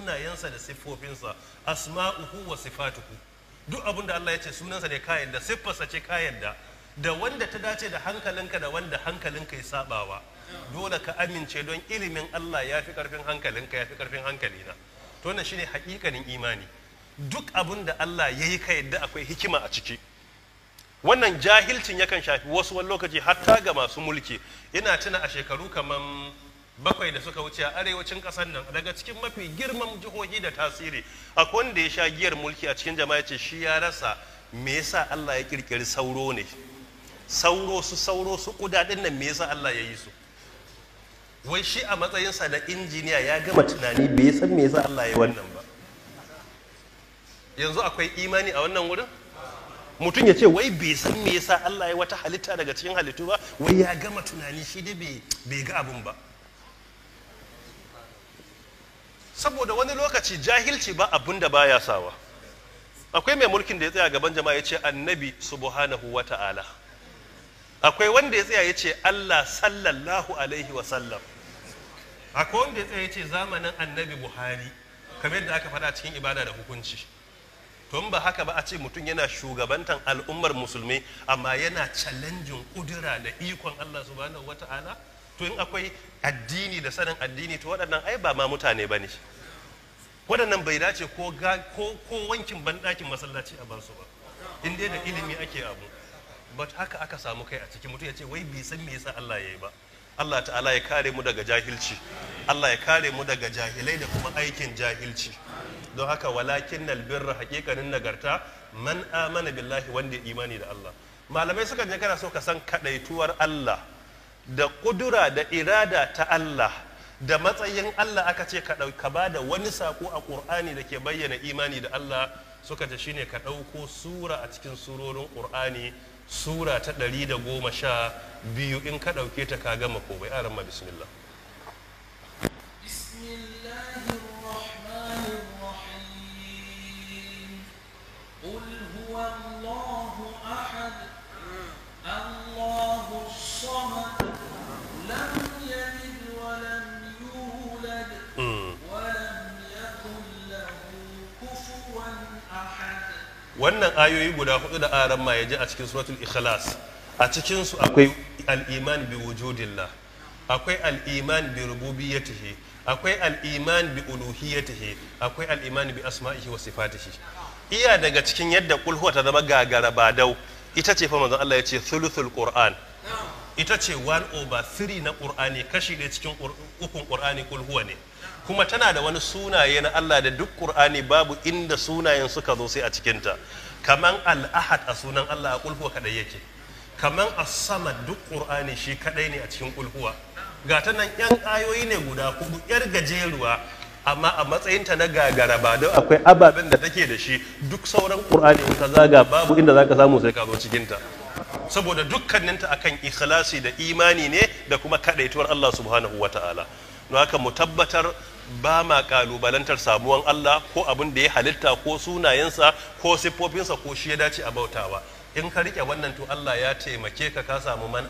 sunayensa da siffofinsa, asma'uhu wa sifatuhu. Duk abin da Allah ya ce sunansa ne ka yadda, siffarsa ce ka yadda, da wanda ta dace da hankalinka da wanda hankalinka ya sabawa, dole ka amince don ilimin Allah ya fi karfin hankalinka, ya fi karfin hankalina. To wannan shine hakikanin imani. Duk abin da Allah ya yi ka yadda akwai hikima a ciki. Wannan jahilcin yakan shafi wasu wani lokaci hatta ga masu mulki. Ina tuna a shekaru kaman 7 da suka wuce a arewacin ƙasar nan, daga cikin mafi girman jihohi da tasiri, akwai wanda ya sha giyar mulki a cikin jama'a, ce shi ya rasa me yasa Allah ya kirkiri sauro ne. Sauro su sauro su kudaden nan, me yasa Allah ya yi su? Wai shi a matsayinsa na injiniya ya gama tunani bai san me yasa Allah ya yi wannan ba. Yanzu akwai imani a wannan wurin? Mutum ya ce wai bai san me yasa Allah ya wata halitta daga cikin halittu ba, wai ya gama tunani shi dai bai ga abun ba. Saboda wani lokaci jahilci ba abun da baya sawa. Akwai mai mulkin da ya tsaya gaban jama'a ya ce annabi subhanahu wa ta'ala. Akwai wanda ya tsaya ya ce Allah sallallahu alaihi wa sallam. Akwai wanda ya tsaya ya ce zamanin annabi Buhari, kamar yadda aka faɗa cikin ibada da hukunci. To in ba haka ba, a ce mutum yana shugabantan al'ummar musulmi amma yana challenging kudura da ikon Allah subhanahu wa ta'ala, to in akwai addini da sanin addini, to waɗannan ai ba ma mutane ba ne. Waɗannan bai dace ko wankin banɗakin masallaci a basu ba, in dai da ilimi ake abu. But haka aka samu kai a cikin mutum ya ce wai bai san me yasa Allah ya yi ba. Allah ta'ala ya kare mu daga jahilci, Allah ya kare mu daga jahilai da kuma aikin jahilci. Don haka walakin birra, hakikanin nagarta, man amana billahi, wanda ya imani da Allah. Malamai suka je, kana so ka san kadaituwar Allah da kudura da irada ta Allah da matsayin Allah, aka ce ka ɗauka ba da wani sako a Ƙur'ani da ke bayyana imani da Allah, suka ce shine ka ɗauko sura a cikin surorin Ƙur'ani, sura ta 112. In ka ɗauke ta ka gama komai. Aran ma bismillah. Bismillahirrahmanirrahim. Qul huwa Allahu ahad, Allahu samad, lam yalid wa lam yulad wa lam yakul lahu kufuwan ahad. Wannan ayoyi guda 4 da aran ma ya ji a cikin suratul ikhlas, a cikin su akwai al-iman bi wujudillah, akwai al-iman bi rububiyyatihi, akwai al-iman bi uluhiyyatihi, akwai al-iman bi asma'ihi wa sifatihi. Iya daga cikin yadda kul huwa ta zama gagara badau, ita ce fa manzon Allah ya ce thuluthul qur'an, ita ce 1/3 na qur'ani, kashi ɗaya cikin ukun qur'ani kul huwa ne. Kuma tana da wani sunaye na Allah da duk qur'ani babu inda sunayen suka zo sai a cikinta. Kaman al-ahad a sunan Allah a kul huwa kadai yake, kaman as-samad duk qur'ani shi kadai ne a cikin kul huwa. Ga ta nan yan ayoyi ne guda 4, yar gajeruwa, amma a matsayinta na gagara ba don akwai ababen da take da shi duk sauran qur'ani in ka zaga babu inda zaka samu sai ka zo cikinta. Saboda dukkaninta akan ikhlasi da imani ne da kuma kadaituwar Allah subhanahu wata'ala. Don haka mu tabbatar ba ma kalubalantar samuwan Allah ko abin da ya halitta ko sunayensa ko siffofinsa ko shi ya dace a bautawa. In ka rike wannan to Allah ya taimake ka, ka samu man